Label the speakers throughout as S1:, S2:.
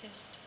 S1: Catechist.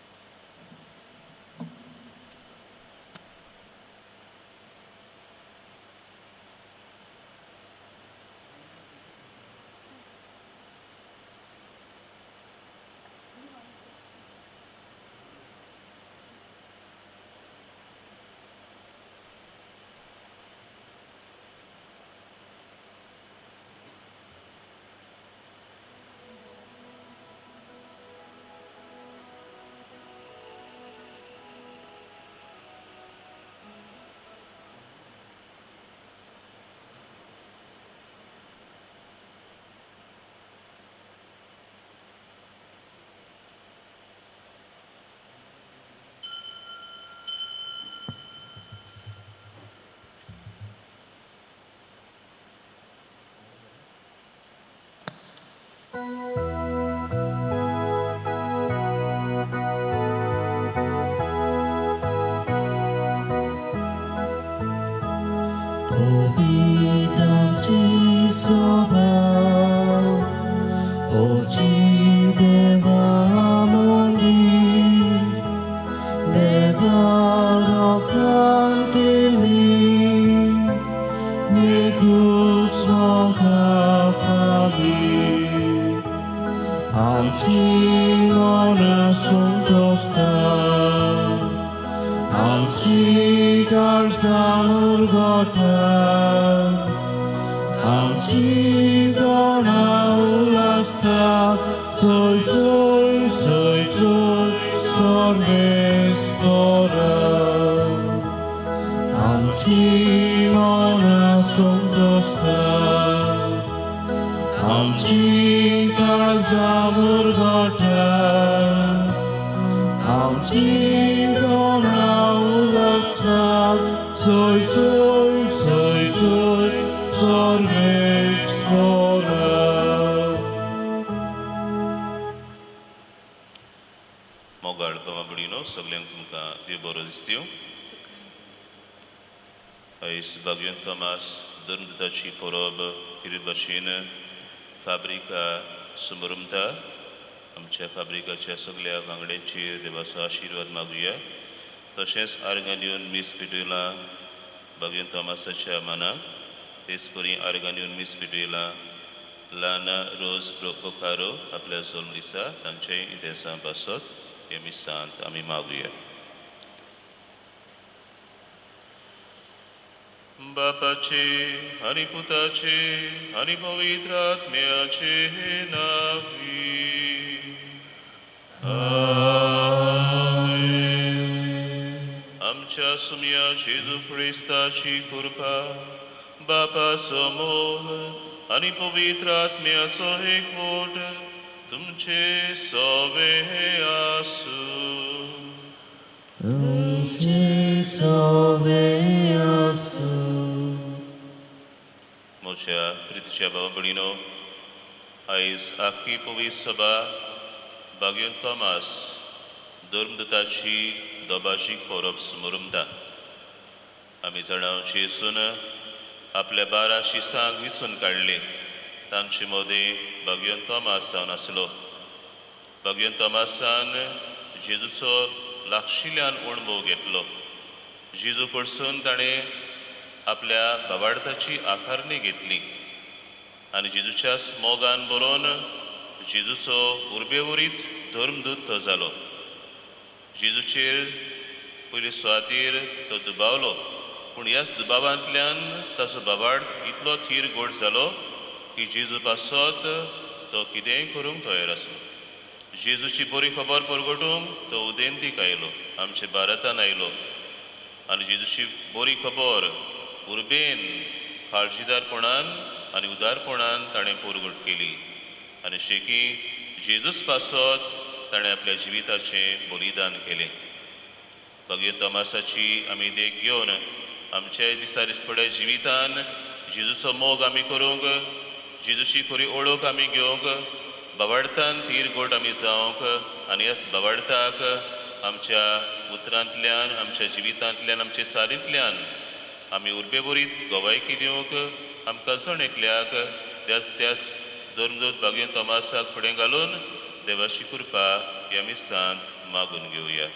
S2: फाब्रिका सुमरुमता आमच्या फाब्रिकाच्या सगळ्या वांगड्यांचेर देवाचो आशिर्वाद मागुया. तशेंच आर्गां दिवन मीस पेटयलां बागेन तोमासाच्या मानाक, तेच परी आर्गां दिवन मीस पेटयलां लाना रोज ब्रोकोकारो आपल्या जल्म दिसा तांचेय इतिहासा पासत हे मिसांत आमी मागुया. बापाचे आनी पुताचे आनी पवित्र आत्म्याचे नांवी आमेन. आमच्या सुम्या जेजू क्रिस्ताची कृपा, बापाचो मोग आनी पवित्र आत्म्याचो एकवट तुमचे सोवे आसूं.
S3: तुमचे सोवे आसूं.
S2: म्हज्या प्रितीच्या भाव भयणीनो, आयज आखी पवित्र सभा बागेन तोमास धर्मदूताची दोबाशी परब सुमरुमता. आमी जाणा जेजून आपल्या 12 शिसांक विचून काडले, तांचे मदें बागेन तोमास जावन आसलो. बागेन तोमासान जेजूचो लागशिल्ल्यान अणभव घेतलो. जेजू कडसून ताणें आपल्या भावार्थाची आकारणी घेतली आनी जेजूच्या मोगान बरोवन जेजूचो उर्बेवरीत धर्मदूत तो जालो. जेजूचेर पयले सुवातेर तो दुबावलो, पूण ह्याच दुबावांतल्यान ताचो भावार्थ इतलो थीर गोड जालो की जेजू पासत तो कितेंय करूंक तयार आसलो. जेजूची बरी खबर परगटूंक तो उदेंतीक आयलो, आमच्या भारतान आयलो आनी जेजूची बरी खबर उर्बेन, काळजीदारपणान आनी उदारपणान ताणें परगट केली आनी शेकी जेजूस पासत ताणें आपल्या जिविताचें बलिदान केलें. बागेन तोमासाची आमी देख घेवन आमच्या दिसा दिसपड्या जिवितान जेजूचो मोग आमी करूंक, जेजूची खरी ओळख आमी घेवंक, बावार्थान थीर गोट आमी जावंक आनी ह्याच बावार्थाक आमच्या उतरांतल्यान, आमच्या जिवितांतल्यान, आमच्या चालींतल्यान आमी उर्बेभरीत गवायकी दिवंक आमकां जण एकल्याक त्याच त्याच धर्मदूत बागेन तोमासाक फुडें घालून देवाची कृपा ह्या मिसांत मागून घेवया.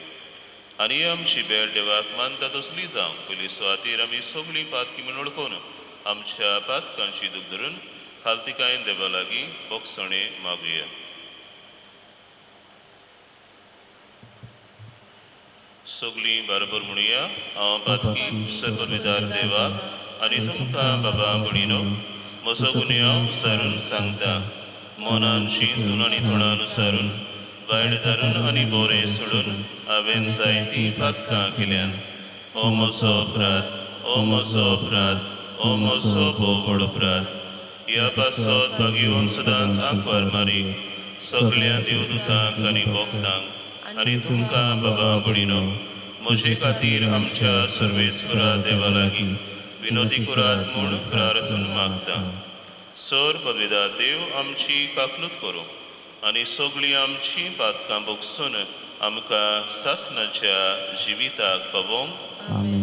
S2: आनी आमची भेट देवाक मानता तसली जावंक पयली सुवातेर आमी सगळीं पातकी म्हूण वळखून आमच्या पातकांची दूख धरून खालतिकायेन देवा लागीं बोगसणें मागुया. सगळीं बरोबर म्हणुया, हांव पातकी सकलविदार देवाक आनी तुमकां बाबा भयणीनो म्हजो गुन्यांव उसारून सांगता. मनान चिंतून आनी तोंडान उसारून वायट धरून आनी बोरें सोडून हांवें जायतीं पातकां केल्यान. ओ म्हजो अपराध, ओ म्हजो अपराध, ओ म्हजो भोव व्हड अपराध. ह्या पासत भागीवन सदांच आंकवार मारी सगळ्या देवदूतांक आनी भक्तांक आनी तुमकां बाबा भयणीनो म्हजे खातीर आमच्या सर्वेस्परा देवा लागीं विनोदी करात म्हूण प्रार्थन मागता. सर पदवेदार देव आमची काकलूत करूं आनी सगळीं आमचीं पातकां भोगसून आमकां सासणाच्या जिविताक पावोवंक.
S3: आमेन.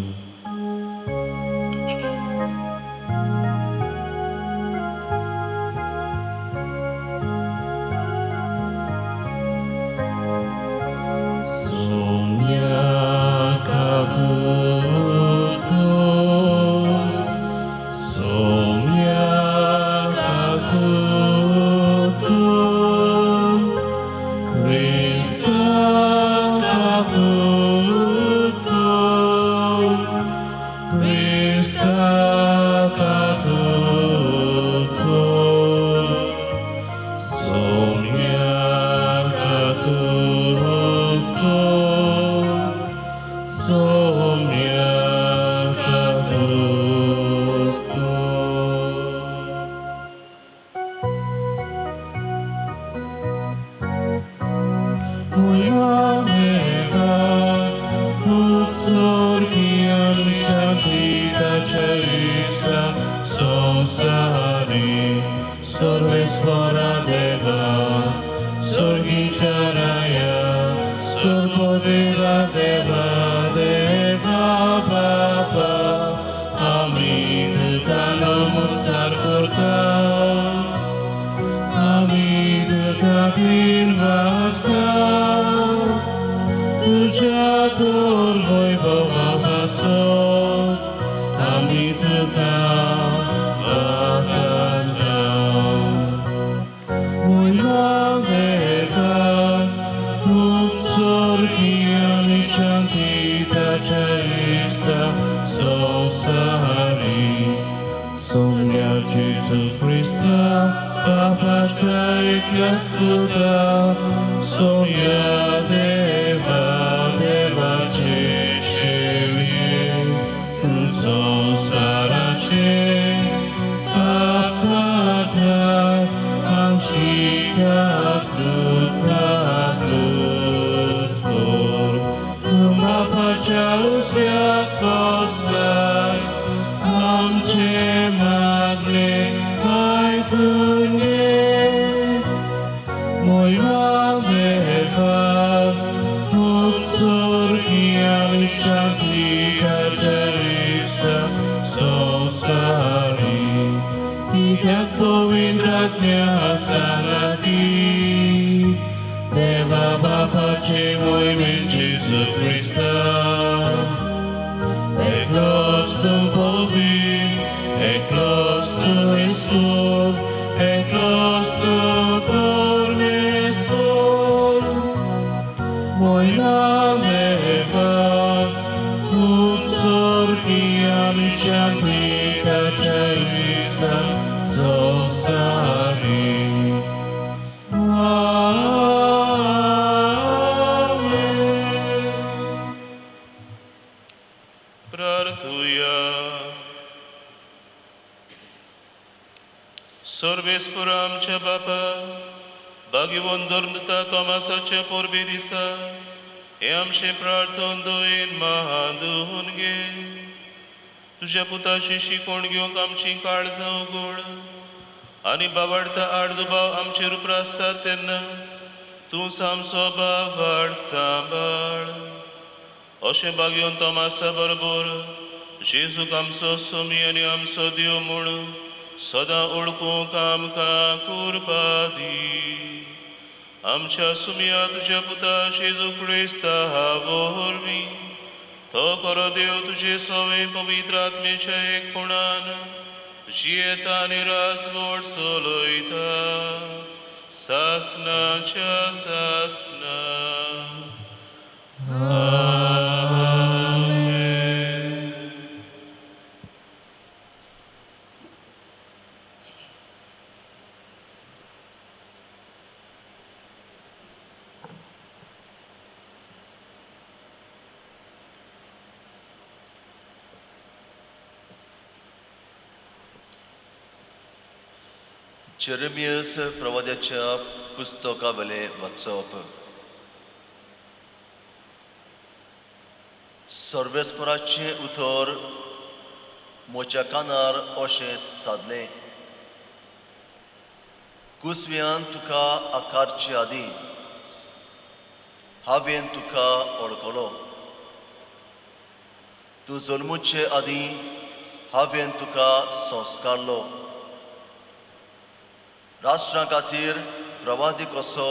S2: सर्वेस्परा आमच्या बापा भाग्यवंत धर्मता तोमासाच्या परबे दिसा हें आमचें प्रार्थन दयेन मांदून घे. तुज्या पुताची शिकवण घेवंक आमची काळजां उगड आनी बाबाडता आड दुबाव आमचेर उप्रासतात तेन्ना तूं आमचो बाबाड सांबाळ. अशें भाग्यवंत तोमासा बरोबर जेजूक आमचो सोमी आनी आमचो देव म्हूण सदां वळखूंक आमकां कुरपा दी. आमच्या सुमया तुज्या पुता जेजू क्रिस्ता वरवीं तो खरो देव तुजे सवे पवित्र आत्मेच्या एकपणान जियेता आनी राजवट चलयता सासनाच्या सासना.
S1: जेरेमियस प्रवाद्याच्या पुस्तकावेलें वाचप. सर्वेस्पराचें उतर म्हज्या कानार अशें सादलें, कुसव्यान तुका आकारचे आदीं हांवें तुका वळखलो, तूं जल्मुचे आदीं हांवें तुका संस्कारलो. राष्ट्रां खातीर प्रवादी कसो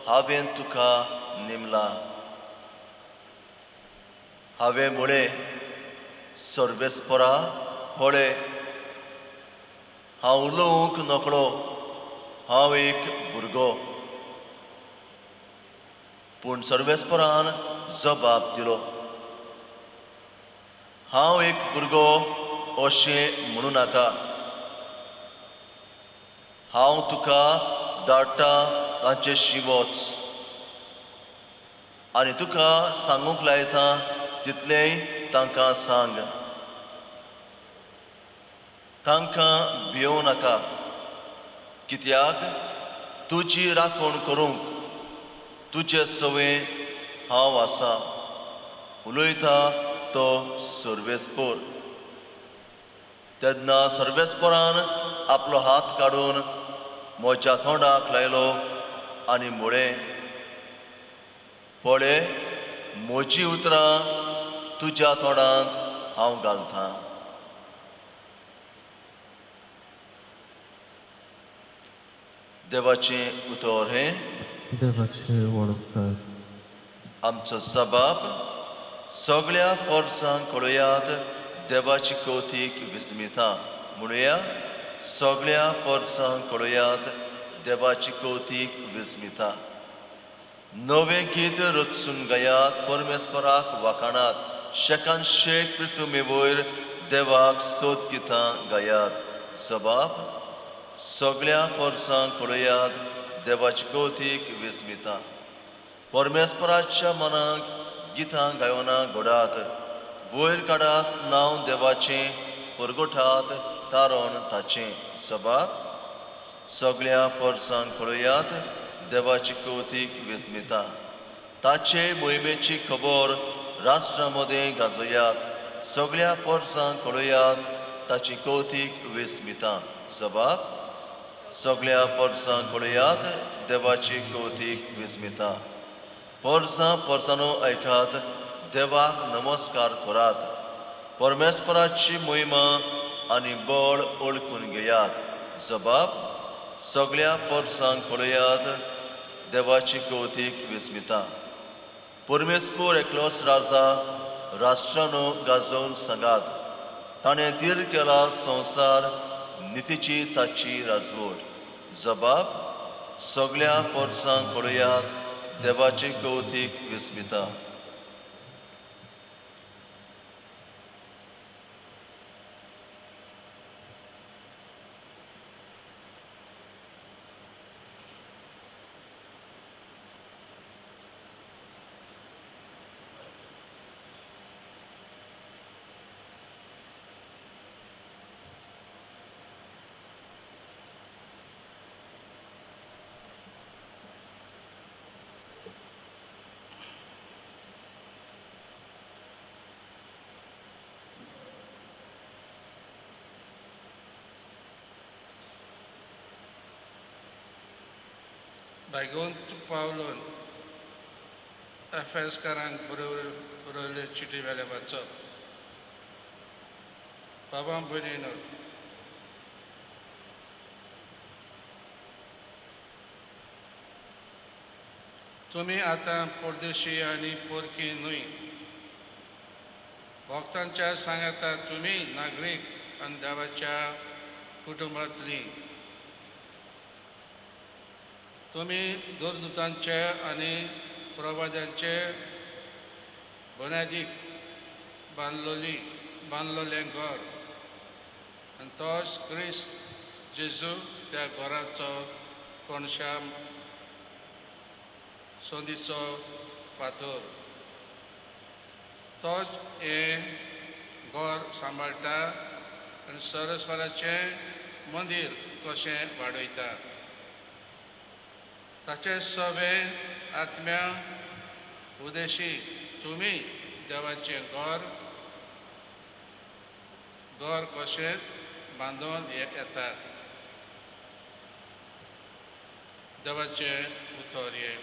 S1: हांवें तुका नेमला. हांवें म्हळें, सर्वेस्परा पळय, हांव उलोवंक नकळो, हांव एक भुरगो. पूण सर्वेस्परान जबाब दिलो, हांव एक भुरगो अशें म्हणूं नाका. हांव तुका धाडटा तांचे शिवच आनी तुका सांगूंक लायता तितलेंय तांकां सांग. तांकां भियोवं नाका, कित्याक तुजी राखण करूंक तुजे सवें हांव आसा, उलयता तो सर्वेस्पर. तेन्ना सर्वेस्परान आपलो हात काडून म्हज्या तोंडाक लायलो आनी म्हळें, पळय, म्हजी उतरां तुज्या तोंडांत हांव घालतां. देवाचें उतर हें
S3: देवाचें वळखतात.
S1: आमचो जबाब सगळ्या पोरसांक कळयात देवाची कौतीक विस्मिता. म्हणुया, सगळ्या पोरसांक कळयात देवाची कौतीक विस्मिता. नवें गीत रचून गायात, परमेस्पराक वाखाणात, शेकान शेक पृथ्वी वयर देवाक सोद गितां गायात. जबाब सगळ्या पोरसांक कळयात देवाची कौतीक विस्मिता. परमेस्पराच्या मनाक गितां गायना घडात, वयर काडात नांव देवाचें, परगोठात तारण ताचें. जबाब सगळ्या पोरसांक कळयात देवाची कौतीक विस्मिता. ताचे मोहिमेची खबर राष्ट्रां मदें गाजयात, सगळ्या पोरसांक कळयात ताची कौतीक विस्मिता. जबाब सगळ्या पोरसांक कळयात देवाची कौतीक विस्मिता. पोरसां पोरसांनो आयकात, देवाक नमस्कार करात, परमेस्पराची मोहिमा आनी बळ ओळखून घेयात. जबाब सगळ्या पोरसांक कळयात देवाची कौतीक विस्मिता. परमेस्पर एकलोच राजा, राष्ट्रांनो गाजोवन सांगात, ताणें धीर केला संवसार, नितीची ताची राजवट. जबाब सगळ्या पोरसांक कळयात देवाची कौतीक विस्मिता.
S4: भायगोंत पावलोन एफेसकारांक बरोवले चिटी वेले वाचप. बाबा भयणीनो, तुमी आतां परदेशी आनी परकी न्हय, भक्तांच्या सांगाता तुमी नागरीक आनी देवाच्या कुटुंबांतली। तुमी दूरदूतांचे आनी प्रवाद्यांचे बुन्यादीक बांदलोलें घर आनी तोच क्रिस्त जेजू त्या घराचो कोणशा संदीचो फातर। तोच हें घर सांबाळटा आनी सरस्वराचें मंदीर कशें वाडयता। ताचे सवे आत्म्या उदेशी तुमी देवाचें घर घर कशें बांदून येतात। देवाचें उतर हें।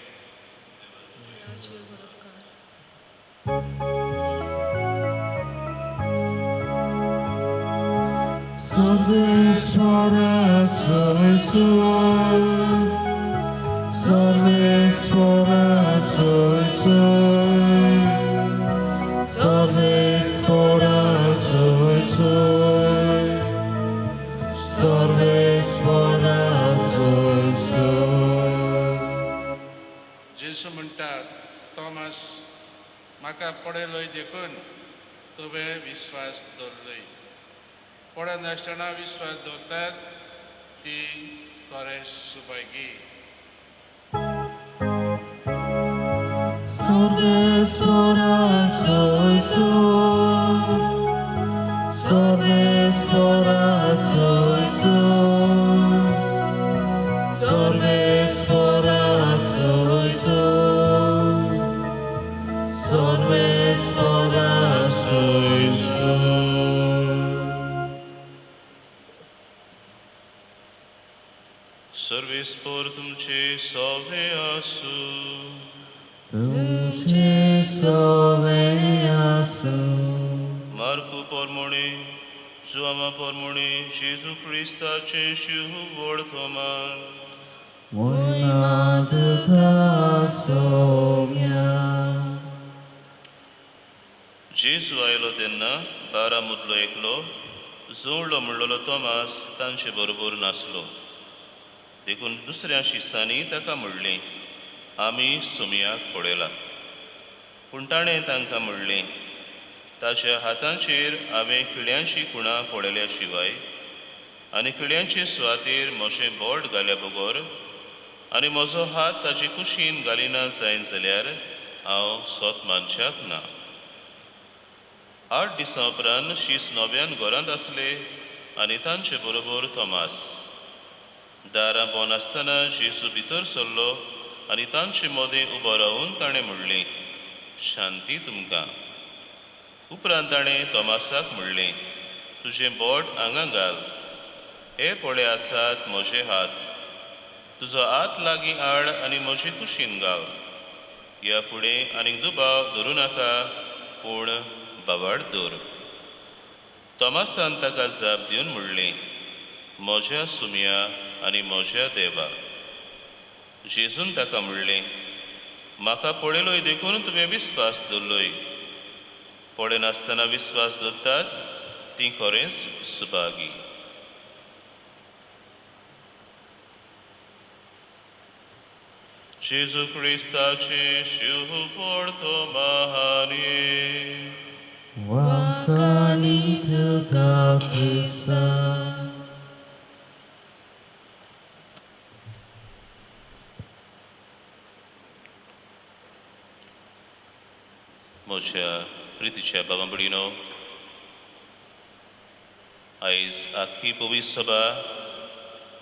S4: जेजू म्हणटा, थॉमस, म्हाका पळयलोय देखून तुवें विस्वास दवरलोय। पळयनासतना विस्वास दवरतात ती खरें सुभागी।
S2: सर्वेस्पोर तुमचे सवे आसूं।
S3: तुमचे सवे आसूं।
S2: मार्कू पोरमोणे जुआमा पोरमोणे जेजू क्रिस्ताचे शिव थोमान
S3: मोहिमा तुका सोम्या।
S2: जेजू आयलो तेन्ना 12 मदलो एकलो जोडलो म्हणलेलो थॉमास तांचे बरोबर नासलो। देखून दुसऱ्या शिसांनी ताका म्हणलें, आमी सोमयाक पळयला। पूण ताणें तांकां म्हणलें, ताच्या हातांचेर हांवें किड्यांची खुणां पळयल्या शिवाय आनी किड्यांचे सुवातेर म्हजें बोट घाल्या बगर आनी म्हजो हात ताचे कुशीन घालिना जायन जाल्यार हांव सोत मानच्याक ना। 8 दिसां उपरांत शीस नव्यान घरांत आसले आनी तांचे बरोबर थॉमास। दारां बंद आसतना जेजू भितर सरलो आनी तांचे मदें उबो रावून ताणें म्हणलें, शांती तुमकां। उपरांत ताणें थॉमासाक म्हणलें, तुजें बोट हांगा घाल, हे पळय आसात म्हजे हात, तुजो हात लागीं हाड आनी म्हजे कुशीन घाल। ह्या फुडें आनीक दुबाव धरूं नाका, पूण बावाड दवर। थॉमासान ताका जाप दिवन म्हणलें, म्हज्या सुमया आनी म्हज्या देवा। जेजून ताका म्हणलें, म्हाका पळयलोय देखून तुवें विस्वास दवरलोय। पळयनासतना विस्वास दवरतात ती खरेंच सुभागी। जेजू क्रिस्ताचे शिव पडतो महाने
S3: वाकानी तुका क्रिस्ता।
S2: म्हज्या प्रितीच्या बाबा भयणीनो, आयज आख्खी पवित्र सभा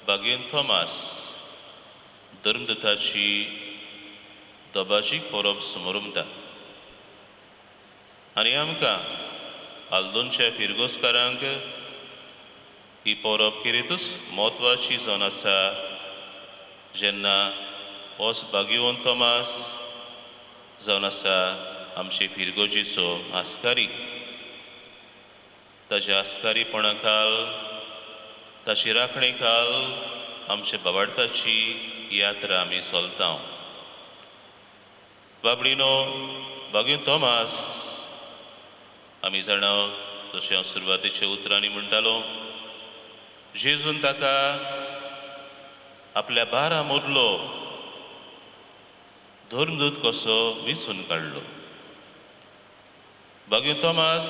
S2: बागेन थॉमास धर्मदूताची दबाजीक परब समोरमता आनी आमकां आल्दोनच्या फिरगोस्कारांक ही परब किरेतूच म्हत्वाची जावन आसा। जेन्ना होच बागेवन थॉमास जावन आसा आमचे फिरगोजीचो आस्कारी, ताज्या आस्कारीपणा खाल ताची राखणे खाल आमच्या बाबार्थाची यात्रा आमी चलता। बाबडीनो, बागीन तोमास आमी जाणा, जशें हांव सुरवातेच्या उतरांनी म्हणटालो, जेजून ताका आपल्या बारा मदलो धर्मदूत कसो विंचून काडलो. बागीन तोमास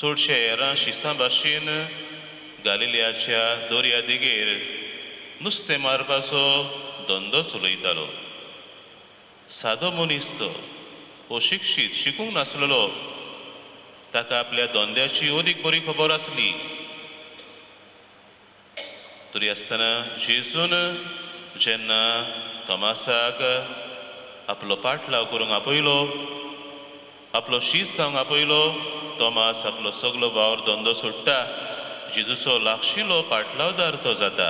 S2: चडशे हेरां शिसां भाशेन गालिलियाच्या दर्या देगेर नुस्तें मारपाचो धंदो चलयतालो. सादो मनीस तो, अशिक्षीत, शिकूंक नासलेलो. ताका आपल्या धंद्याची अदीक बरी खबर आसली. तरी आसतना जेजून जेन्ना तोमासाक आपलो पाटलाव करूंक आपयलो, आपलो शीस जावंक आपयलो, तोमास आपलो सगलो वावर धंदो सोडटा, जेजूचो लागशिलो पाटलावदार तो जाता.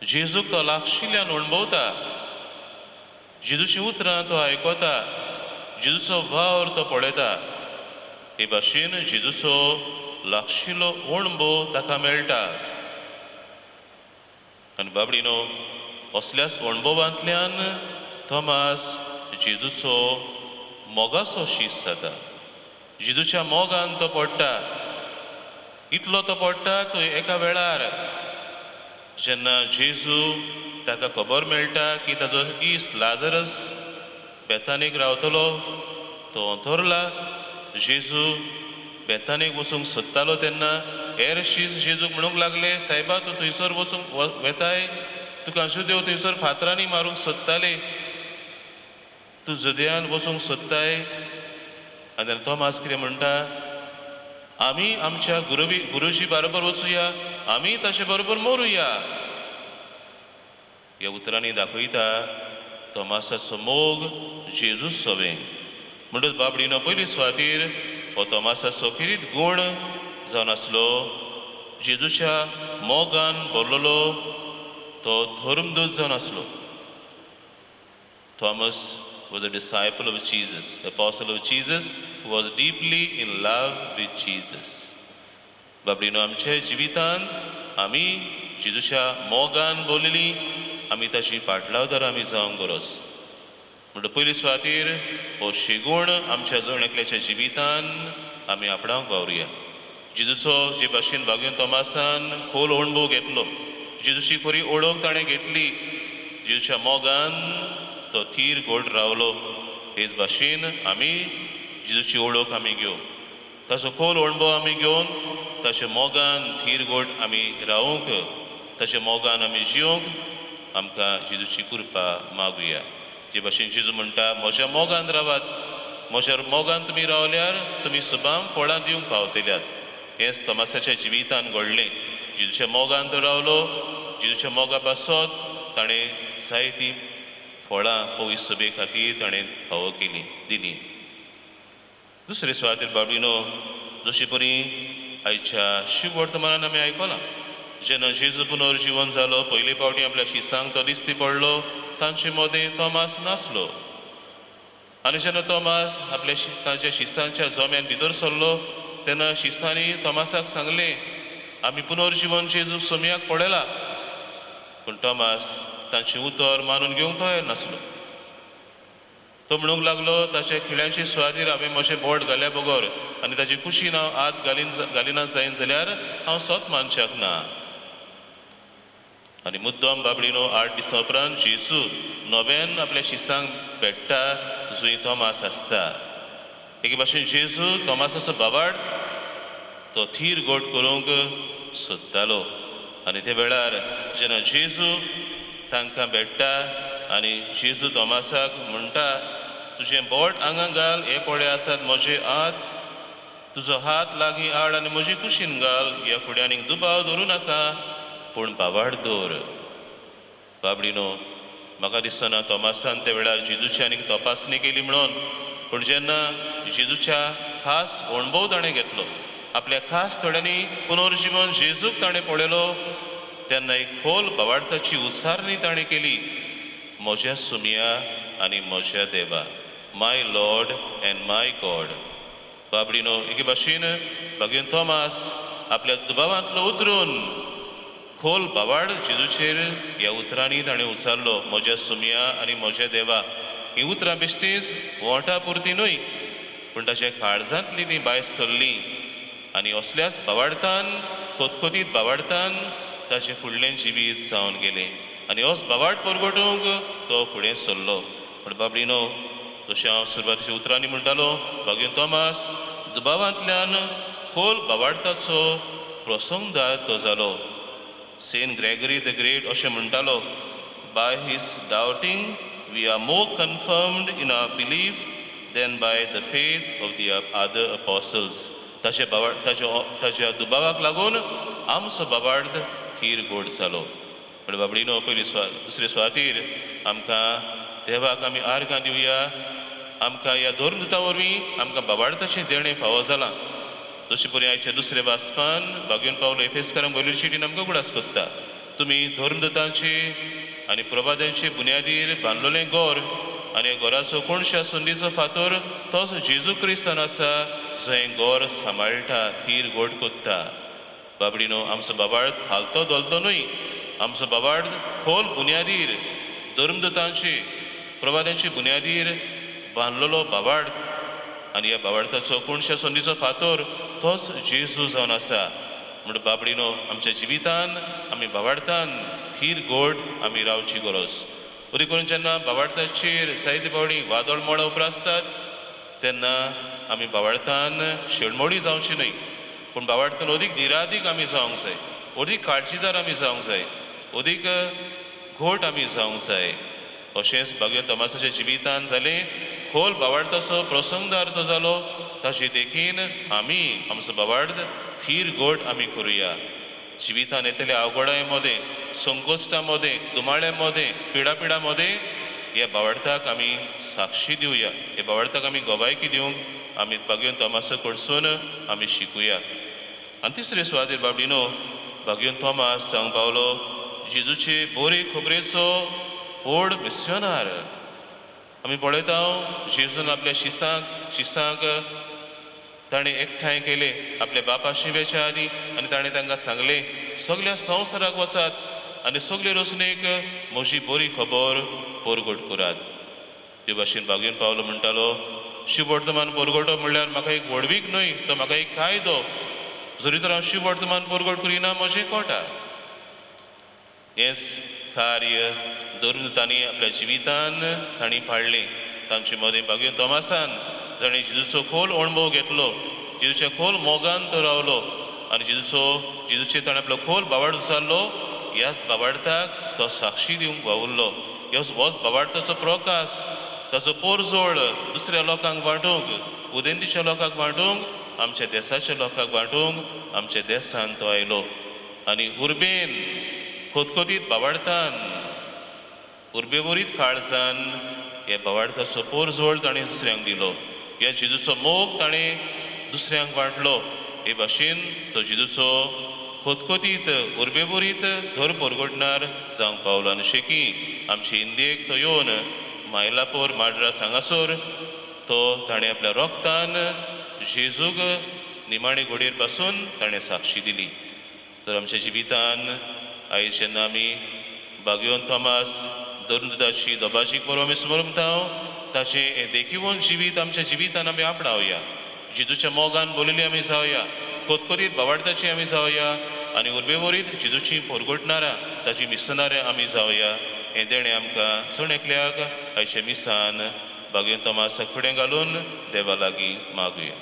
S2: जेजूक तो लागशिल्ल्यान अणभवता, जेजूची उतरां तो आयकता, जेजूचो वावर तो पळयता. हे भाशेन जेजूचो लागशिलो अणभव ताका मेळटा. आनी बाबडीनो, असल्याच अणभवांतल्यान थॉमास जेजूचो मोगाचो शीस जाता. जेजूच्या मोगान तो पडटा. इतलो तो पडटा तो एका वेळार जेन्ना जेजू ताका खबर मेळटा की ताजो इश्ट लाजरस बेतानीक रावतलो, तो अंतरला. जेजू बेतानीक वचूंक सोदतालो तेन्ना हेर शीस जेजूक म्हणूंक लागले, सायबा तूं थंयसर वचूंक वेताय, तुका जुदेव थंयसर फातरांनी मारूंक सोदताले, तूं जुदयान वचूंक सोदताय. आनी तेन्ना तोमास कितें म्हणटा, आमी आमच्या गुरुजी बरोबर वचुया, आमी ताचे बरोबर मरुया. ह्या उतरांनी दाखयता तोमासाचो मोग जेजूच सोवें. म्हणटच बाबडीनो, पयली सुवातीर हो तोमासाचो खेरीत गूण जावन आसलो जेजूच्या मोगान भरलेलो तो धर्मदूत जावन आसलो. Thomas was a disciple of Jesus, apostle of Jesus, who was deeply in love with Jesus. बाबडीनो, आमच्या जिवितांत आमी जेजूच्या मोगान भरलेली, आमी ताची पाटलावदार आमी जावंक गरज. म्हणटा पयली सुवातीर हो शेगूण आमच्या जण एकल्याच्या जिवितान आमी आपणाक वावरुया. जेजूचो जे भाशेन बागीन तोमासान खोल अणभव घेतलो, जेजूची खरी ओळख ताणें घेतली, जेजूच्या मोगान तो थीर गोड रावलो, हेच भाशेन आमी जेजूची ओळख आमी घेवन, ताचो खोल अणभव आमी घेवन ताच्या मोगान थीर गोड आमी रावूंक, ताच्या मोगान आमी जिवंक आमकां जेजूची कृपा मागुया. जे भाशेन जेजू म्हणटा, म्हज्या मोगान रावात, म्हज्या मोगान तुमी रावल्यार तुमी सुबाम फळां दिवंक पावतल्यात. हेंच तोमासाच्या जिवितान घडलें. जेजूच्या मोगान तो रावलो, जेजूच्या मोगा पासत ताणें जायतीं फळां पवित्र सभे खातीर ताणें फावो केली दिली. दुसरे सुवातेर बाबडीनो, जशी परी आयच्या शिववर्तमानान आमी आयकलां, जेन्ना जेजू पुनर्जिवन जालो पयले फावटी आपल्या शिसांक तो दिश्टी पडलो, तांचे मदें तोमास नासलो. आनी जेन्ना तोमास आपल्या तांच्या शिसांच्या जोम्यान भितर सरलो तेन्ना शिसांनी तोमासाक सांगलें, आमी पुनर्जिवन जेजू सोमयाक पळयला. पूण तोमास तांचें उतर मानून घेवंक तयार नासलो. तो म्हणूंक लागलो, ताच्या खिळ्यांचे सुवातीर हांवें म्हजें बोट घाल्या बगर आनी ताचे कुशीन हांव हात घालिना जायन जाल्यार हांव सत मानच्याक ना. आनी मुद्दम बाबडीनो, 8 दिसां उपरांत जेजू नव्यान आपल्या शिसांक भेट्टा जंय तोमास आसता. एके भाशेन जेजू तोमासाचो बाबाड तो थीर गोड करूंक सोदतालो. आनी ते वेळार जेन्ना जेजू तांकां भेट्टा आनी जेजू तोमासाक म्हणटा, तुजें बोट आंगा घाल, हे पळे आसात म्हजे हात, तुजो हात लागीं हाड आनी म्हजी कुशीन घाल, ह्या फुडें आनीक दुबाव धरूं नाका, पूण बाबाड दवर. बाबडीनो, म्हाका दिसना तोमासान त्या वेळार जेजूची आनीक तपासणी केली म्हणून. पूण जेन्ना जेजूच्या खास अणभव ताणें घेतलो, आपल्या खास थोड्यांनी पुनर्जिवन जेजूक ताणें पळयलो, तेन्ना एक खोल बावाडताची उसारणी ताणें केली, म्हज्या सुमया आनी म्हज्या देवा, my Lord and my God. बाबडीनो, एके भाशेन बागीन थॉमास आपल्या दुबावांतलो उतरून खोल बावाड जेजूचेर ह्या उतरांनी ताणें उचारलो, म्हज्या सुमया आनी म्हज्या देवा. हीं उतरां बेश्टीच वोंठा पुरती न्हय पूण ताच्या काळजांतली ती भायर सरली आनी असल्याच बावाडतान खोतखोतीत बावाडतान ताचें फुडलें जिवीत जावन गेलें आनी होच बावाड परगटूंक तो फुडें सरलो. पूण बाबडीनो जशें हांव सुरवातीच्या उतरांनी म्हणटालो बागेन तोमास दुबावांतल्यान खोल बावाडताचो प्रसंगदार तो जालो. सेंट ग्रेगरी the great अशें म्हणटालो, by his doubting we are more confirmed in our belief than by the faith of the other apostles. ताच्या बावाड ताच्या दुबावाक लागून आमचो बावार्द थीर गोड जालो. पूण बाबडीनो पयली दुसरे सुवातीर आमकां देवाक आमी आर्गां दिवया. आमकां ह्या धर्मदूता वरवीं आमकां बाबाडताचें देणें फावो जालां. जशें परी आयच्या दुसऱ्या वाचपान बागेवन पावलो एफेसकारांक बरयल्ली चिटीन आमकां उगडास कोत्ता, तुमी धर्मदूतांचे आनी प्रभादांचे बुन्यादीर बांदलेलें गोर आनी गोराचो कोणशा संदीचो फातोर तोच जेजू क्रिस्तान आसा जो हें गोर सांबाळटा, थीर गोड कोत्ता. बाबडीनो आमचो बाबार्द हालतो धोलतो न्हय, आमचो बाबार्द खोल बुन्यादीर धर्मदूतांचे प्रवाद्यांचे बुन्यादीर बांदलेलो बाबार्द आनी ह्या बाबार्थाचो कोणशा संदीचो फातोर तोच जेजू जावन आसा. म्हण बाबडीनो आमच्या जिवितान आमी बाबार्थान थीर गोड आमी रावची गरज. उरी करून जेन्ना बाबार्थाचेर जायते फावटी वादळ मोडां उप्रासतात तेन्ना आमी बाबार्थान शेणमोडी जावची न्हय, पूण बाबार्थान अदीक निरादीक आमी जावंक जाय, अदीक काळजीदार आमी जावंक जाय, अदीक घोट आमी जावंक जाय. अशेंच बागेवन तोमासाच्या जिवितान जालें. खोल बाबार्थाचो प्रसंगदार तो जालो. ताचे देखीन आमी आमचो बाबार्द थीर गोट आमी करुया. जिवितान येतल्या अवघडाय मदें, संकोश्टा मदें, दुमाळ्या मदें, पिडापिडा मदें ह्या बाबार्थाक आमी साक्षी दिवया, ह्या बाबार्थाक आमी गवायकी दिवंक आमी बागेवन तोमासा कडसून आमी शिकुया. आनी तिसरे सुवातेर बाबडीनो बागेवन तोमास जावंक पावलो जेजूचे बरे खबरेचो व्हड मिस्योनार. आमी पळयता जेजून आपल्या शिसांक ताणें एकठांय केले आपल्या बापा शिवेच्या आदीं आनी ताणें तांकां सांगलें, सगल्या संवसाराक वचात आनी सगळे रचणेक म्हजी बरी खबर परगट करात. ते भाशेन बागेवन पावलो म्हणटालो, शिववर्तमान परगटो म्हणल्यार म्हाका एक व्हडवीक न्हय, तो म्हाका एक कायदो. जरी तर हांव शिववर्तमान परगट करिना म्हजें कोटा. हेंच कार्य धर्मदूतांनी आपल्या जिवितान तांणी पाळ्ळें. तांचे मदें बागेवन तोमासान ताणें जेजूचो खोल अणभव घेतलो, जेजूच्या खोल मोगान तो रावलो आनी जेजूचे ताणें आपलो खोल बावाड उचारलो. ह्याच बाबार्थाक तो साक्षी दिवंक वावुरलो. होच बाबार्थाचो प्रकाश, ताचो पोरजोळ दुसऱ्या लोकांक वांटूंक, उदेंतीच्या लोकांक वांटूंक, आमच्या देसाच्या लोकांक वांटूंक आमच्या देसान तो आयलो आनी उर्बेन खोतखोतीत बाबार्थान उर्बेवरीत काळजान ह्या बाबार्थाचो पोरजोळ ताणें दुसऱ्यांक दिलो. ह्या जेजूचो मोग ताणें दुसऱ्यांक वांटलो. हे भाशेन तो जेजूचो खोतखोतीत उर्बेवरीत धर परगटणार जावंक पावलो. आनी शेकी आमचे इंदियेक तो येवन मायलापूर माड्रास हांगासर तो ताणें आपल्या रोगतान जेजूक निमाणे घोडयेर पासून ताणें साक्षी दिली. तर आमच्या जिवितान आयज जेन्ना आमी बागेवन तोमास धर्मदूताची दोबाजीक बरोबर आमी स्मरता ताचें हें देखीवन जिवीत आमच्या जिवितान आमी आपणावया. जेजूच्या मोगान बोलिल्ली आमी जावया, खोतखोतीत बावाडताची आमी जावया आनी उर्बेवरीत जेजूची परगटणारां ताची मिसनाऱ्यां आमी जावया. हें देणें आमकां चण एकल्याक आयच्या मिसान बागेवन तोमासाक फुडें घालून देवा लागीं मागुया.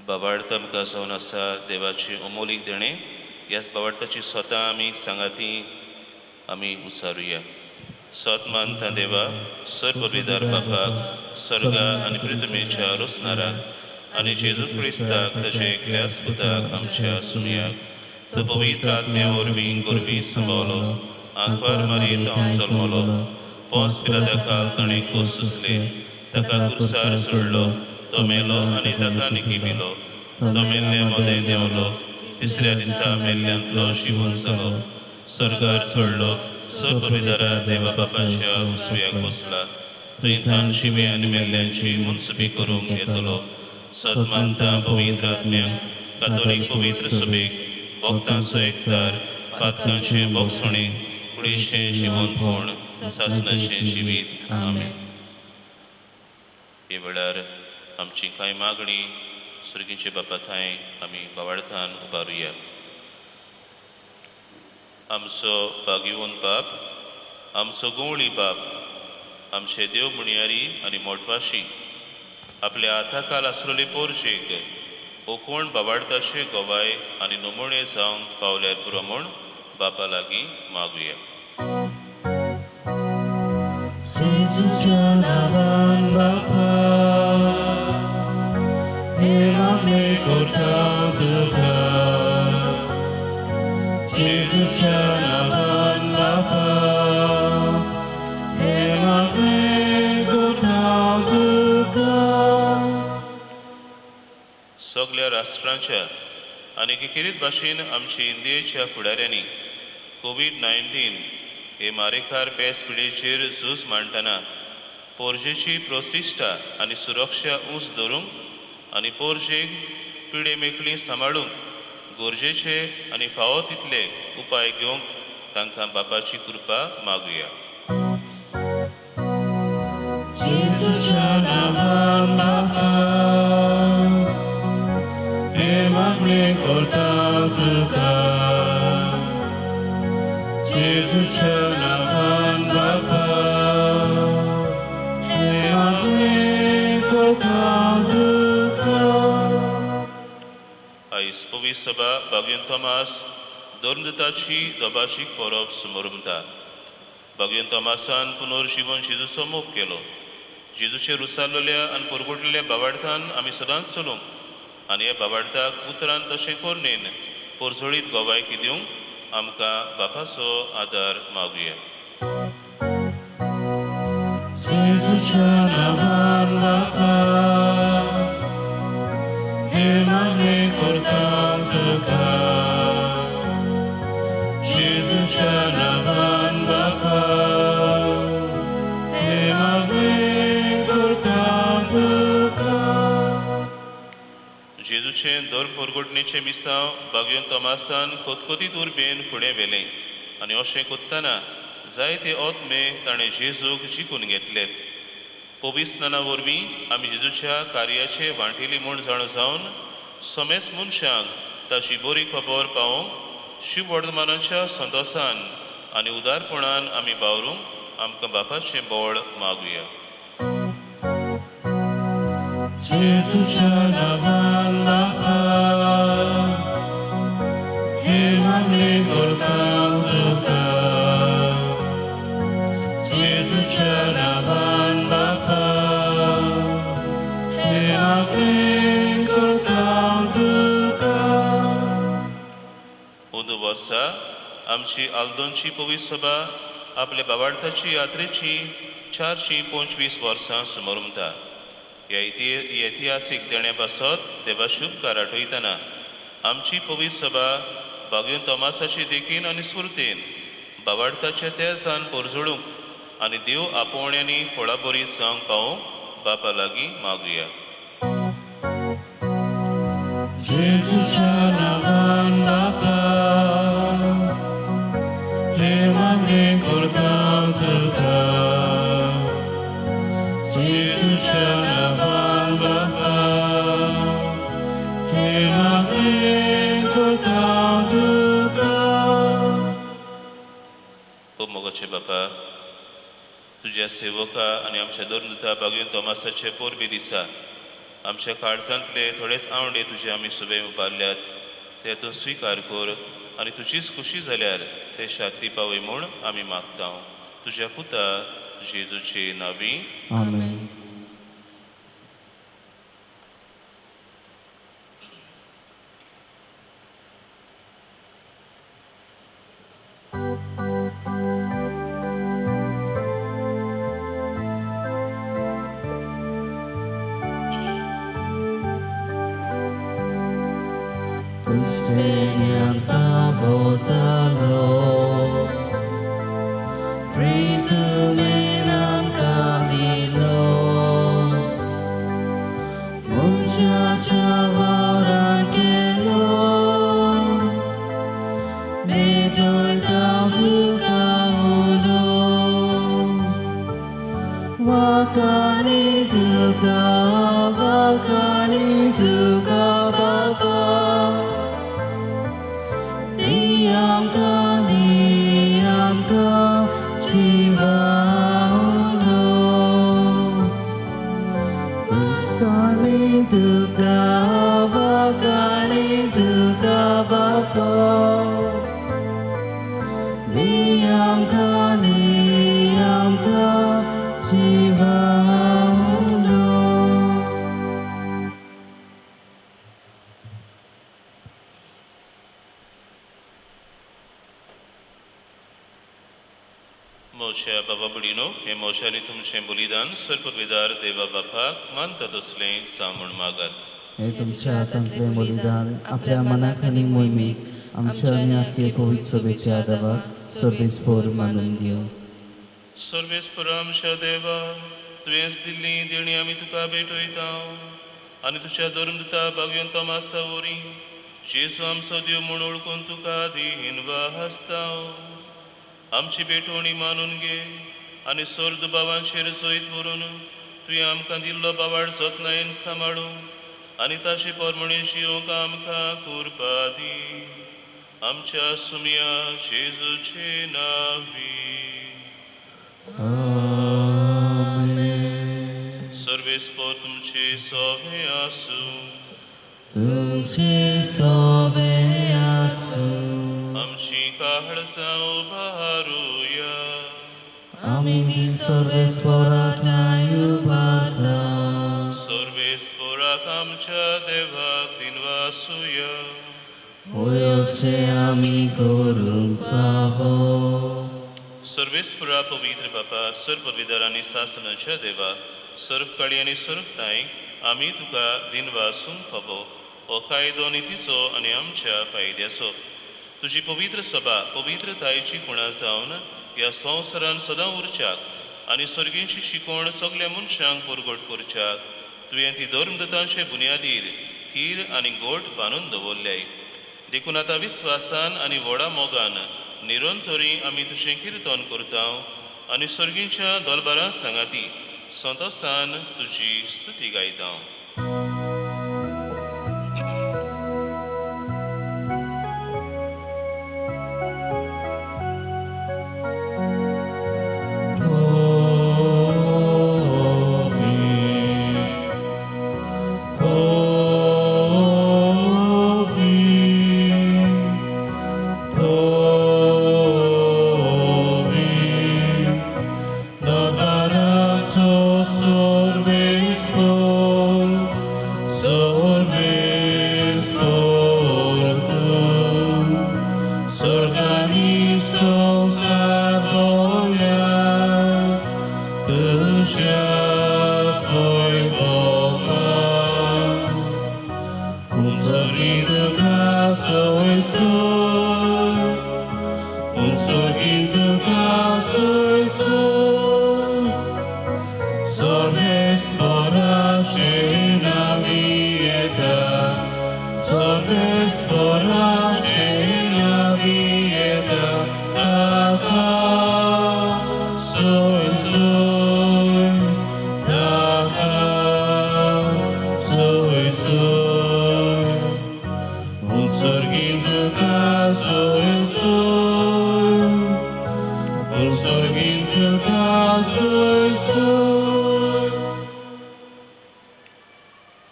S2: बाबार्थ आमकां जावन आसा देवाची अमोलीक देणें. ह्याच बाबार्थाची स्वता आमी सांगाती आमी उचारुया. सत मानता देवा, सर्वविदार बापाक, सर्गा आनी पृथ्वीच्या रोसणाराक आनी जेजू क्रिस्ताक ताच्या एकल्याच पुताक आमच्या सुमयाक, तो पवित्र आत्म्या वरवीं गोरवी सांबावलो, आंकवार मारयेत हांव जल्मलो, पोंस पिलाता खाल ताणें खोस सुचले, ताका कुर्सार सोडलो, तो मेलो आनी ताका निकिपिलो, तो मेल्ल्या मदें देंवलो, तिसऱ्या दिसा मेल्ल्यांतलो जिवन जालो, स्वर्गार चडलो, सर्वविदरा देवा बापाच्या उजव्याक बसला, थंय तान जिवे आनी मेल्ल्यांची मुन्सबी करूंक येतलो. सत मानता पवित्र आत्म्यांक, कातोलीक पवित्र सभेक, भक्तांचो एकतार, पातकांचे बोगसणे, कुडीचें जिवनपण, सासणाचें जिवीत. आमेन. हे वेळार आमची कांय मागणी सुर्गीचे बापा थांय आमी बावार्थान उबारुया. आमचो भाग्यवंत बाप, आमचो गवळी बाप, आमचे देव मुणयारी आनी मोटवाशी, आपल्या हाताखाल आसलेले पोरशेक कोण बाबाडताचे गवाय आनी नमुणे जावंक पावल्यार पुरो म्हूण बापा लागीं मागुया.
S3: जेजूच्या नांवान बापा, हे मागणें करता तुका. जेजूच्या नांवान बापा, हे मागणें करता तुका.
S2: सगल्या राष्ट्रांच्या आनी एकेरीत भाशेन आमचे इंडियेच्या फुडाऱ्यांनी कोवीड-19 हे मारेकार पेस पिडेचेर झूज मांडटना पोरजेची प्रतिश्ठा आनी सुरक्षा ऊंच धरूंक आनी पोरजेक पिडे मेकळी सांबाळूंक गरजेचे आनी फावो तितले उपाय घेवंक तांकां बापाची कृपा मागुया.
S3: जेजूच्या नांवान बापा, हे मागणें करता तुका. जेजूच्या नांवान बापा, हे मागणें करता तुका.
S2: आयज पवित्र सभा बागयन थॉमास धर्मदूताची दोबाशीक परब सुमोरमता. बागयन थॉमासान पुनर्जिवन जेजूचो मोग केलो. जेजूचेर रुसारलेल्या आनी परगुटलेल्या बावार्थान आमी सदांच चलूंक आनी ह्या बाबार्थाक उतरान तशें कोरणेन पोरजोळीत गोवायकी दिवंक आमकां बापाचो आदार मागुया.
S3: जेजूच्या नांवान बापा, हे मागणें करता तुका. जेजूच्या नांवान बापा, हे मागणें करता तुका.
S2: जेजूचें धर्म परगटणेचें मिसांव बागयन थॉमासान खोतखोतीत उर्बेन फुडें व्हेलें आनी अशें कोत्तना जायते आत्मे ताणें जेजूक जिखून घेतले. पवित्र स्नाना वरवीं आमी जेजूच्या कार्याचे वांटेली म्हूण जाणा जावन समेस्त मनशांक ताची बरी खबर पावोवंक शिववर्धमानाच्या संतोसान आनी उदारपणान आमी बावरूंक आमकां बापाचें बळ मागुया.
S3: जेजूच्या नांवान बापा, हे मागणें करता तुका. जेजूच्या नांवान बापा, हे मागणें करता तुका.
S2: अंदू वर्सा आमची आल्दोनची पवित्र सभा आपल्या बाबार्थाची यात्रेची 425 वर्सां सुमोरमता. ह्या इतिहासीक देण्या पासत देवा शुभकार आठयतना आमची पवित्र सभा बागयन थॉमासाची देखीन आनी स्फुर्तीन बाबार्थाच्या तेजान पोरजोळूंक आनी देव आपोवण्यांनी फळाबरी जावंक पावोवंक बापा लागीं मागुया.
S3: जेजूच्या नांवान बापा, हे मागणें करता तुका. जेजूच्या नांवान बापा, हे मागणें करता तुका.
S2: ओ मोगाचे बापा, तुज्या सेवका आनी आमच्या धर्मदूता बागयन थॉमासाचे पोरबी दिसा आमच्या काळजांतले थोडेच आवंडे तुजे आमी सुबे उबारल्यात, ते तूं स्विकार कर आनी तुजीच खुशी जाल्यार ते शांती पावय म्हूण आमी मागता. तुज्या पुता जेजूचे नांवी.
S3: आमेन. फावो जालो प्रितुमेन आमकां दिलो मनशाच्या वावरान केलो भेटयता तुका उदो वाकानी तुका वाकानी तुका बाबा दी आमकां जिवा उदो वाकानी तुका वाकानी तुका बाबा दी आमकां जिवा उदो.
S2: मोशा बाबा भयणीनो हें मोशांनी तुमचें बलिदान सर्पविदार देवा बापाक मानता तसलें जावं मागात.
S5: हे तुमच्या हातांतलें बलिदान आपल्या मनाक आनी मोहिमेक आमच्या आनी आख्खे पवित्र सभेच्या आदावाक सर्वेस्पोर मानून घेवं.
S2: सर्वेस्पोर आमच्या देवा, तुवेंच दिल्ली देणी आमी तुका भेटयता आनी तुज्या धर्मदूता भाग्योन तोमासा वरी जेजू आमचो देव म्हूण वळखून तुका दीन वासता. आमची भेटवणी मानून घे आनी सोर दुबावांचेर जैत व्हरून तुवें आमकां दिल्लो बावाड जतनायेन सांबाळू आनी ताचे परमणे जिवंक आमकां कृपा दी. आमच्या सुमया जेजूचे नांवी.
S3: आमेन.
S2: सर्वेस्पोर तुमचे सोबे आसूं.
S3: तुमचे सोबे आसूं.
S2: आमची काळजां उबारुया.
S3: आमी ती सर्वेस्पोराक उबारता.
S2: सर्वेस्पोराक आमच्या देवाक दिनवासुया.
S3: होय अशें आमी करूंक फावो.
S2: सर्वेस्पोरा पवित्र बापा, सर्वविदार आनी सासनाच्या देवा, सर्व काळी आनी सर्व तांय आमी तुका दिनवासूंक फावो. हो कायदो नितीचो आनी आमच्या फायद्याचो. तुजी पवित्र सभा पवित्रतायेची खुणा जावन ह्या संवसारान सदां उरच्याक आनी सर्गींची शिकवण सगल्या मनशांक परगट करच्याक तुवें ती धर्मदूतांचे बुन्यादीर थीर आनी गोट बांदून दवरल्याय. देखून आतां विस्वासान आनी व्हडा मोगान निरंतरी आमी तुजें किर्तन करता आनी सर्गींच्या दलबारां सांगाती संतोसान तुजी स्तुती गायता.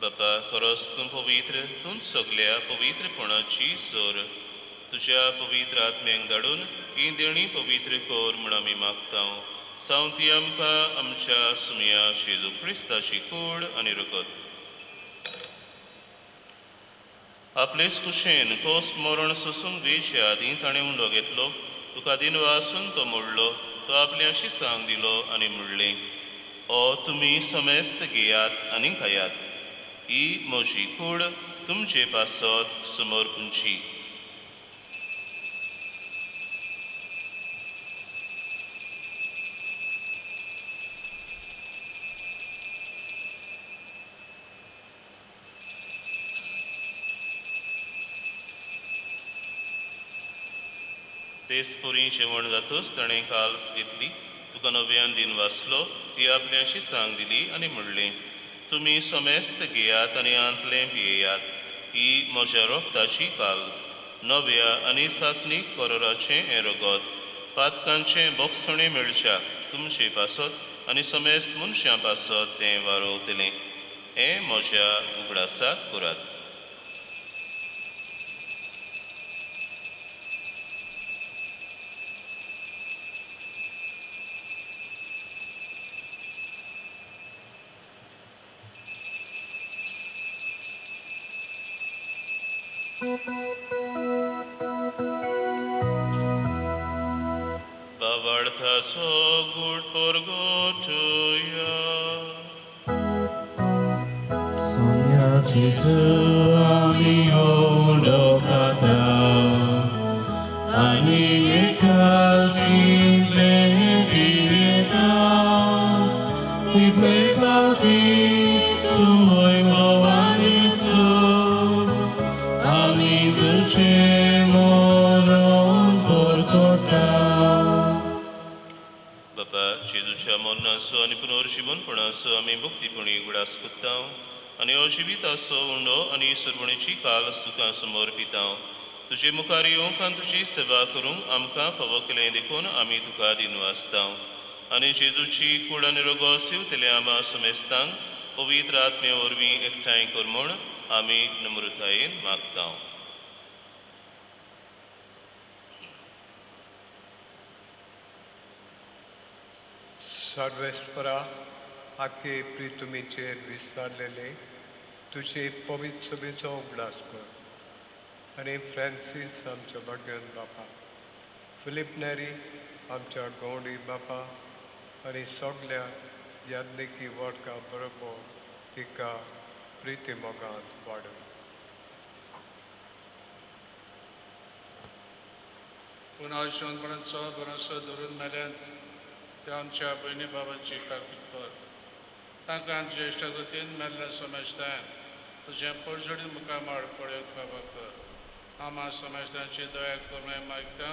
S2: बापा, खरोच तूं पवित्र, तूं सगल्या पवित्रपणाची जोर. तुज्या पवित्र आत्म्यांक धाडून ही देणी पवित्र कर म्हूण आमी मागता. सावंती आमकां आमच्या सुमया जेजू क्रिस्ताची कूड आनी रगत. आपलेच कुशेन कोस मरण सोसूंक वेचे आदीं ताणें उंडो घेतलो, तुका दिनवासून तो मोडलो, तो आपल्या शिसांक दिलो आनी म्हणलें, ओ तुमी समेस्त घेयात आनी खायात, ही म्हजी कूड तुमचे पासत समर्पूंची. तेच परी जेवण जातच ताणें काल्स घेतली, तुका नव्यान दिन वाचलो, ती आपल्या शिसांक दिली आनी म्हणलें, तुमी समेस्त घेयात आनी आंतलें पियेयात. ही म्हज्या रोगताची काल्स, नव्या आनी सासणीक करोराचें हें रगत, पातकांचें बोगसणें मेळच्या तुमचे पासत आनी समेस्त मनशां पासत तें वारोवतलें. हें म्हज्या उगडासाक करात. बाबार्थाचो गूट परगटुया.
S3: सोम्या जेजू आमी उंडो खाता आनी एकाचींतलें पियेता, तितले फावटी तूं वैभवान येसू, आमी तुजें मरण परगटा.
S2: बापा, जेजूच्या मरणाचो आनी पुनर्जिवनपणाचो आमी भक्तीपणी उगडास करता आनी हो जिविताचो उंडो आनी सुरवणीची काल सुखां समोर पिता. तुजे मुखार येवंक आनी तुजी सेवा करूंक आमकां फावो केलें देखून आमी तुका दिनवासता. आनी जेजूची कूड आनी रोगो सिवतले आमा समेस्तांक पवित्र आत्मे वरवीं एकठांय कर म्हूण आमी नम्रतायेन मागता.
S6: सर्वेस्परा, आखे प्रितुमीचेर विस्तारलेले तुजे पवित्र सभेचो उगडास कर आनी फ्रांसीस आमच्या भाग्यान बापा, फिलीप नेरी आमच्या गौडी बापा आनी सगल्या याज्ञिकी वर्गा बरोबर तिका प्रिती मोगान वाडय.
S4: पुन्हा जिवनपणाचो भरोसो धरून मेल्यांत त्या आमच्या भयणी बाबांची काकूत कर. तांकां आमच्या इश्टागतीन मेल्ल्या समजतान तुजें परजडी मुखामळ पळोवंक फावो कर. आमा समजतांची दया करुणा मागता.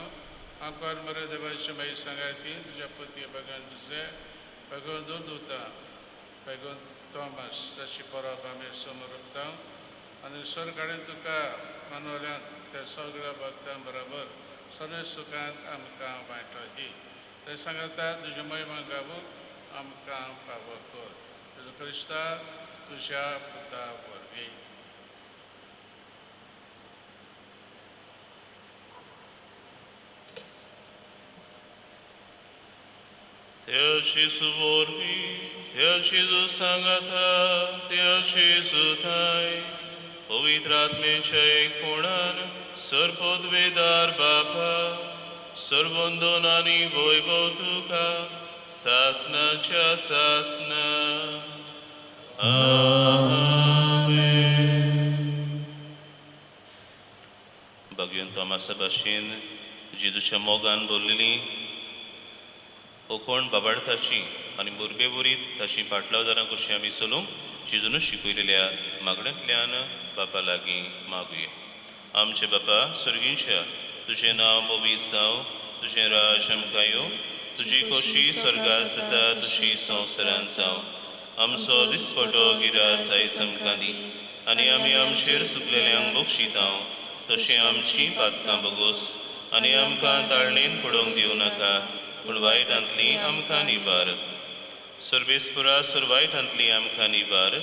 S4: आमकां मरे देवाची मागीर सांगाती तुज्या पती भगवान तुजें भगवान दूर भगवान तॉमस ताची परब आमी समोर आनी सरकारान तुका मानवल्यांत त्या सगळ्या भक्तां बरोबर सगळ्या सुखांत आमकां वांटो दी. ते सांगता तुज्या महिमा गावूंक आमकां फावो कर. तुजो क्रिस्ता तुज्या पुता वरवीं.
S2: त्या जेजू वरवीं, त्या जेजू सांगाता, त्या जेजू थाय पवित्र आत्म्याच्या एकपणान सर्वपदवेदार बापा, सर्वंदन आनी वैभव तुका सासनाच्या सासना. आमेन. बागेवन तोमासा भाशेन जेजूच्या मोगान भरलेली कोण बाबार्थाची आनी मुरबेवरीत ताची पाटलावदारां कशी आमी चलूंक जेजून शिकयलेल्या मागण्यांतल्यान बापा लागीं मागुया. आमचे बापा सर्गींच्या, तुजें नांव पवित्र जावं, तुजें राज आमकां येवं, तुजी खोशी स्वर्गार जाता तशी संवसारांत जावं. आमचो दिसपटो गिरास आयज आमकां दी आनी आमी आमचेर सुकलेल्यांक बक्षितांव तशें आमचीं पातकां बगोस आनी आमकां ताळणेन पडोवंक दिवं नाका, पूण वायटांतली आमकां निबार. सर्वेस्परा, सर वायटांतली आमकां निबार.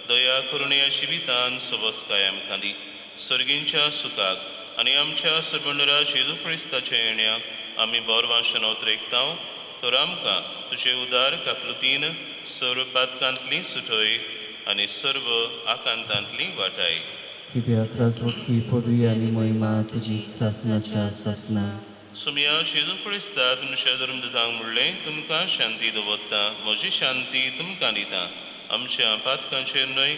S2: दया करुणेया जिवितान सोबसकाय आमकां दी. सर्गींच्या सुखाक आनी आमच्या सरबंडरा जेजू क्रिस्ताच्या येण्याक आमी बोरवांशन उतरेकतांव, तर आमकां तुजे उदार काकलुतीन सर्व पातकांतली सुटय आनी सर्व आकांतांतली वाटाय.
S5: कित्याक राजवटकी पदवी आनी महिमा तुजी सासनाच्या सासना.
S2: सुमया जेजू क्रिस्ता तुमच्या धर्मदूतांक म्हणलें, तुमकां शांती दवरता, म्हजी शांती तुमकां दिता. आमच्या पातकांचेर न्हय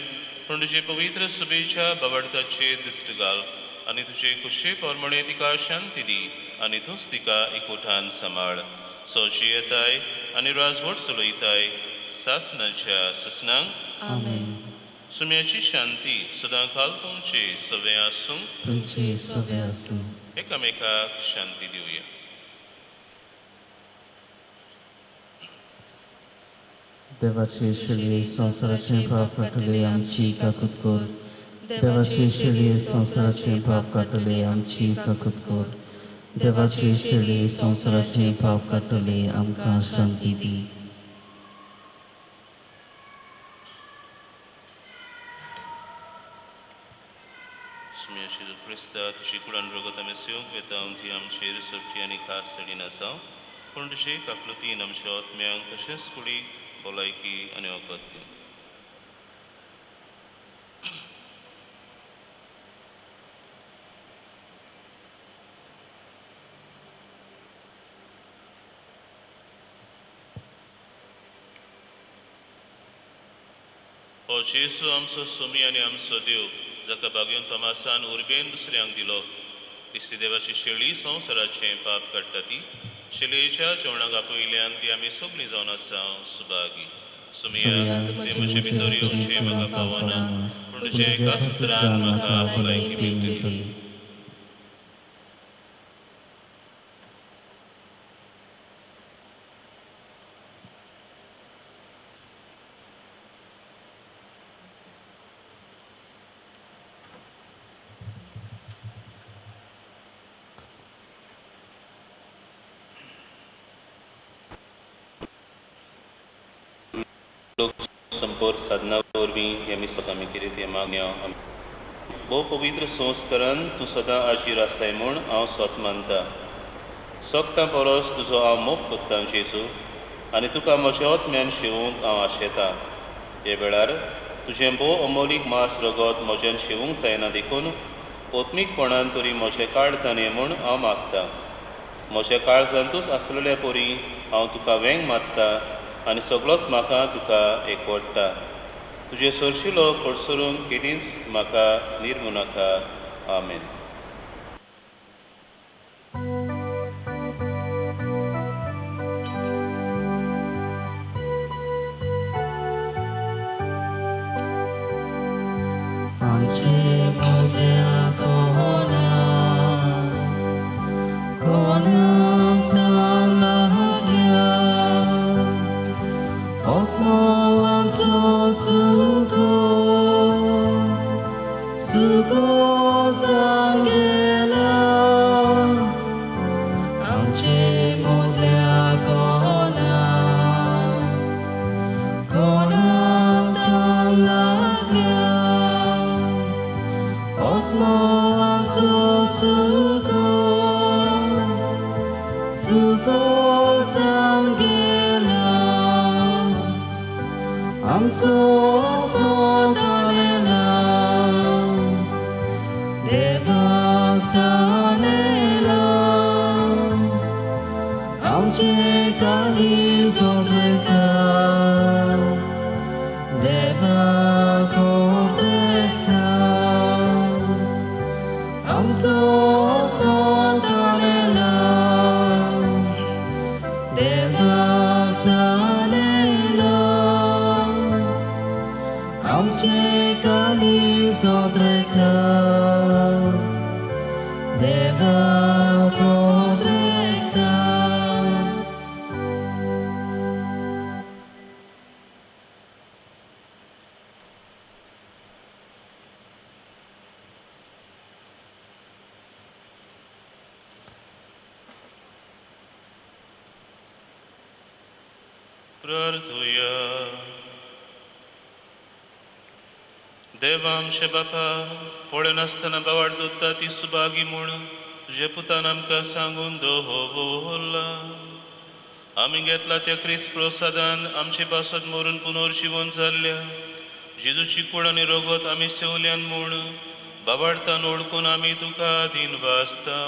S2: पूण तुजे पवित्र सुबेच्या बाबार्थाचेर दिश्ट घाल आनी तुजे खुशे प्रमाणे तिका शांती दी आनी तूंच तिका एकवटान सांबाळ. सोजी येताय आनी राजवट चलयताय सासनाच्या ससनांक.
S5: आमेन.
S2: सुम्याची शांती सदां काल तुमचे सवे आसूं,
S5: तुमचे सवे आसूं.
S2: एकामेकाक शांती दिवया.
S5: देवाचे शेळये संवसाराचें पाप काडटले आमची काकूत कर. देवाचे शेळये संवसाराचें पाप काडटले आमची काकूत कर. देवाचे शेळये संवसाराचें पाप काडटले आमकां शांती दी.
S2: क्रिस्ता तुजी कुडान रगत आमी सेवंक वेता ती आमचेर सुटी आनी खास तडीन आसा, पूण तुजे काकलुतीन आमच्या आत्म्यांक तशेंच कुडीक भलायकी आनी वखद दी. हो जेजू आमचो सुमी आनी आमचो देव, जाका बागेवन तोमासान उर्बेन दुसऱ्यांक दिलो. क्रिस्ती देवाची शेळी संवसाराचें पाप काडटा ती शेळयेच्या जेवणाक आपयल्यान ती आमी सगळीं जावन आसा सुभागी. सुमिया, तुवें म्हजे भितर येवचें म्हाका पावना, पूण तुज्या एका सुत्रान म्हाका भलायकी मेळटली. संपर्क साधना वरवीं हे मिसाक आमी केली ती मागण्या भोव पवित्र संस्करण तूं सदां आजीर आसाय म्हूण हांव स्वत मानता. सोगतां परस तुजो हांव मोग कोत्तां जेजू, आनी तुका म्हज्या आत्म्यान शेवूंक हांव आशेतां. हे वेळार तुजें भोव अमोलीक मांस रगत म्हज्यान शेवूंक जायना देखून आत्मीकपणान तरी म्हजें काळजान ये म्हूण हांव मागतां. म्हज्या काळजांतूच आसलेल्या परी हांव तुका वेंग मारता आनी सगळोच म्हाका तुका एकवडटा. तुजे सरशिलो कडसरून केदींच म्हाका निर्मू नाका. आमेन. देवा आमच्या बापा, पळयनासतना बावाड दोत्ता ती सुभागी म्हूण तुज्या पुतान आमकां सांगून दवरला. आमी घेतला त्या क्रिस्त प्रसादान आमचे पासत मरून पुनर्जिवन जाल्ल्या जेजूची कूड आनी रगत आमी सेवल्यान म्हूण बाबाडतान ओळखून आमी तुका दिनवासता.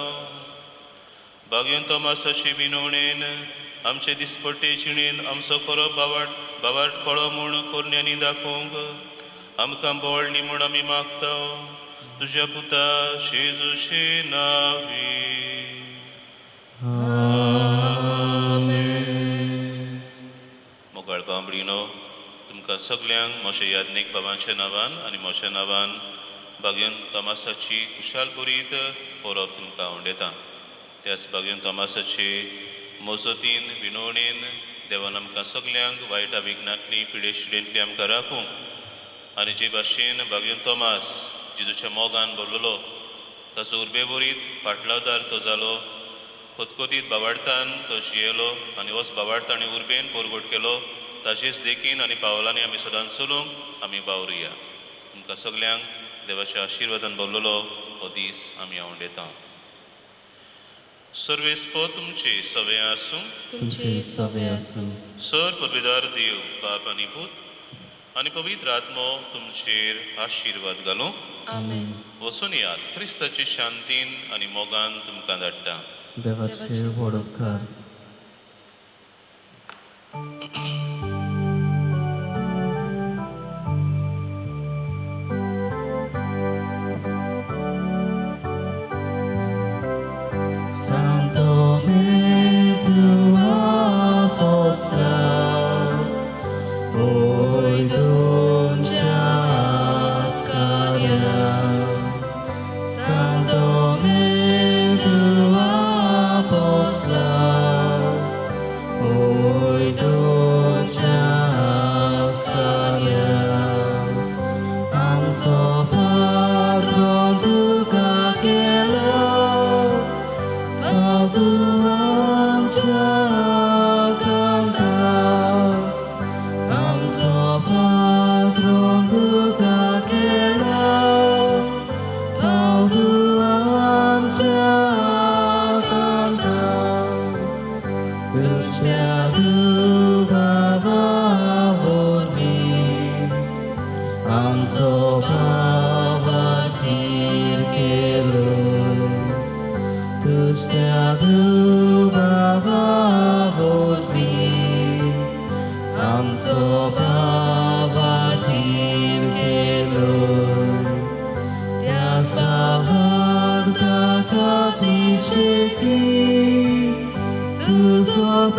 S2: बागेवन तोमासाचे विनवणेन आमचे दिसपट्टे जिणेन आमचो खरो बाबाड कळो म्हूण कोरण्यांनी दाखोवंक आमकां बोळली म्हूण आमी मागता तुज्या पुता जेजूचे नांवी.
S3: आमेन.
S2: मोगाळ बांबडीनो, तुमकां सगल्यांक म्हज्या याज्ञीक बाबांच्या नांवान आनी म्हज्या नांवान बागेवन तोमासाची खुशाल भरीत परब तुमकां उंडेता. त्याच बागेवन तोमासाचे मजतीन विनवणेन देवान आमकां सगल्यांक वायटा विघ्नांतली पिडेशिडेंतली आमकां राखूंक आनी जे भाशेन भाग्यन तोमास जेजूच्या मोगान भरलेलो ताचो उर्बेवरीत पाटलावदार तो जालो, खतखतीत बावाडतान तो जियेलो आनी होच बावाडत आनी उर्बेन परगट केलो, ताजेच देखीन आनी पावलांनी आमी सदांच चलूंक आमी बावरुया. तुमकां सगल्यांक देवाच्या आशिर्वादान भरलेलो हो दीस आमी आवडटा. सर्वेस्पो तुमचे सवे आसूं,
S5: तुमचे सवे आसूं.
S2: सर पदवीदार देव बाप आनी पूत आनी पवित्र आत्मो तुमचेर आशिर्वाद घालूं.
S5: आमेन.
S2: वचून यात, क्रिस्ताचे शांतीन आनी मोगान तुमकां धाडटा.
S5: देवाचे व्हड उपकार.
S3: तुझो